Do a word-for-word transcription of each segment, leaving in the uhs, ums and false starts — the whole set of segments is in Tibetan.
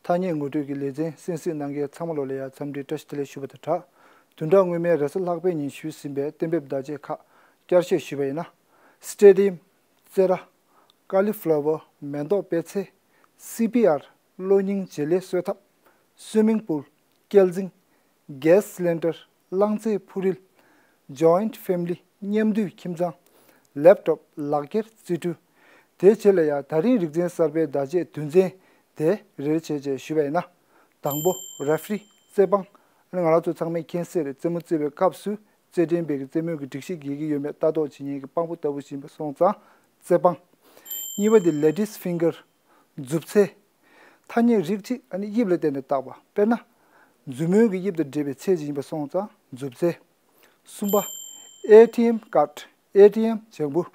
ཐ་སྙད་ངོ་སྤྲོད་ཀྱི་ལེ་ཚན་གསན་གཟིགས་གནང་མཁན་ཚང་མ་ལོ་ལ་ཡང་འཚམས་འདྲི་བཀྲ་ཤིས་བདེ་ལེགས་ཞུ་བ་དང་སྦྲགས། བདུན་ཕྲག་སྔོན་མའི་རེས་གཟའ་ལྷག་པའི་ཉིན་ཞུས་ཟིན་པའི་གཏན་འབེབས་བརྡ་ཆད་ཁག་བསྐྱར་བཤད་ཞུས་པ་ཡིན་ན། སི་ཊེ་ཌི་ཡམ་རྩེད་ར། ཀ་ལི་ཕ་ལ་ཝར་མེ་ཏོག་སྤེལ་ཚད། སི་པི་ཨར་གློ་སྙིང་བརྗེ་ལེན་གསོ་ཐབས། སུའི་མིང་པུལ་སྐས་འཛིན། གྷེ་སི་སི་ལིན་ཌར་རླངས་རྫས་འཕུར་རིལ། ཇོ་ཡིན་ཊི་ཕེ་མི་ལི་མཉམ་འདུས་ཁྱིམ་ཚང་། ལེབ་ཊོབ་ལག་འཁྱེར་རྩིས་འཕྲུལ། དེའི་རྗེས་ལ་ཡང་ད་རིང་རིག་ཚན་གསར་པའི་བརྡ་ཆད་དོན་ཚན་དེ་རེ་རེ་བྱས་བྱས་ཞུས་པ་ཡིན་ན། དང་པོ་རེ་ཕི་རི་རྩེད་སྤང་། ཨ་ནི་ང་རང་ཚོ་ཚང་མས་མཁྱེན་གསལ་རེད། རྩེད་མོ་རྩེ་བའི་སྐབས་སུ་རྩེད་འགྲན་པས་ཀྱི་རྩེད་མོའི་གི་སྒྲིག་གཞི་འགལ་གྱི་ཡོད་མེད་ལྟ་རྟོག་བྱེད་མཁན་གྱི་དཔང་པོ་ལྟ་བུ་ཞིག་ཡིན་པ་སོང་ཙང་རྩེད་སྤང་། གཉིས་པ་དེ་ལེ་ཌི་སི་ཕིང་གར། མཛུབ་ཚད། ཐ་སྙད་རིགས་གཅིག་ཨ་ནི་དབྱིབས་ལ་བརྟེན་ནས་བཏགས་པ། དཔེར་ན། མཛུབ་མོའི་གི་དབྱིབས་དང་འབྲེལ་བའི་ཚད་ཅིག་ཡིན་པ་སོང་ཙང་མཛུབ་ཚད། གསུམ་པ། ཨེ་ཊི་ཨེམ་ཀཌ། ཨེ་ཊི་ཨེམ་ལྗང་བུ།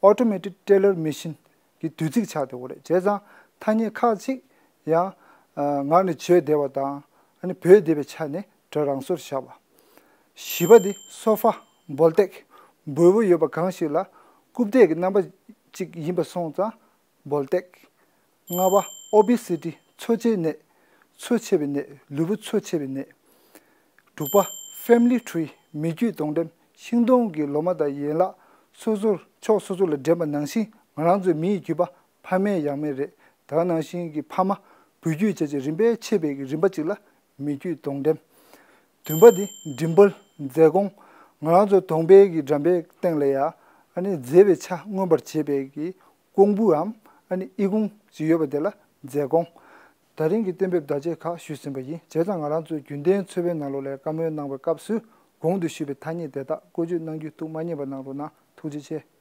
Automated Teller Machine གི་དུས་ཚིགས་ཆགས་བསྡད་ཡོད་རེད། བྱས་ཙང་ཐ་སྙད་ཁག་ཅིག་ཡང་ངག་ནས་བརྗོད་བདེ་བ་དང་ཨ་ནི་འབོད་བདེ་བའི་ཆ་ནས་སྒྲ་རང་སོར་བཞག་པ། བཞི་པ་དེ་སོ་ཕ། འབོལ་སྟེགས། འབོལ་པོ་ཡོད་པ་གང་ཞིག་ལ་རྐུབ་སྟེགས་ཀྱི་རྣམ་པ་ཅིག་ཡིན་པ་སོང་ཙང་འབོལ་སྟེགས། ལྔ་པ། ཨོ་བི་སི་ཊི། འཚོ་བྱེད་ནད། འཚོ་ཆེ་བའི་ནད། ལུས་པོ་འཚོ་ཆེ་བའི་ནད། དྲུག་པ། ཕེ་མི་ལི་ཊི་རི། མི་རྒྱུད་གདོང་འགྲེམས། ཤིང་སྡོང་གི་ལོ་མ་དང་ཡན་ལག་སོ་སོར་ཕྱོགས་སོ་སོ་ལ་འགྲེམས་པ་ནང་བཞིན་ང་རང་ཚོའི་མི་ཡི་རྒྱུད་པ་ཕ་མེས་ཡང་མེས་རེད། ད་ག་ནང་བཞིན་གྱི་ཕ་མ་བུ་རྒྱུད་བྱས་བྱས་རིམ་པས་ཕྱེ་བའི་གི་རིམ་པ་གཅིག་ལ་མི་རྒྱུད་གདོང་འགྲེམས། བདུན་པ་དེ་མགྲིན་པ། མཛེ་གོང་། ང་རང་ཚོ་གདོང་པའི་གི་འགྲམ་པའི་སྟེང་ལ་ཡ་ཨ་ནི་མཛེས་པའི་ཆ་མངོན་པར་བྱེད་པའི་གི་ཀོང་བུའམ་ཨ་ནི་ཨི་ཁུང་ཅིག་ཡོད་པ་དེ་ལ་མཛེ་གོང་། ད་རིང་གི་གཏན་འབེབས་བརྡ་ཆད་ཁག་ཞུས་ཟིན་པ་ཡིན། བྱས་ཙང་ང་རང་ཚོའི་རྒྱུན་ལྡན་འཚོ་བའི་ནང་ལོགས་ལ་བཀའ་མོལ་གནང་བའི་སྐབས་སུ་གོང་དུ་ཞུས་པའི་ཐ་སྙད་དེ་དག་བཀོལ་སྤྱོད་གནང་རྒྱུ་ཐུགས་མ་བསྙེལ་བ་གནང་རོགས་གནང་། ཐུགས་རྗེ་ཆེ།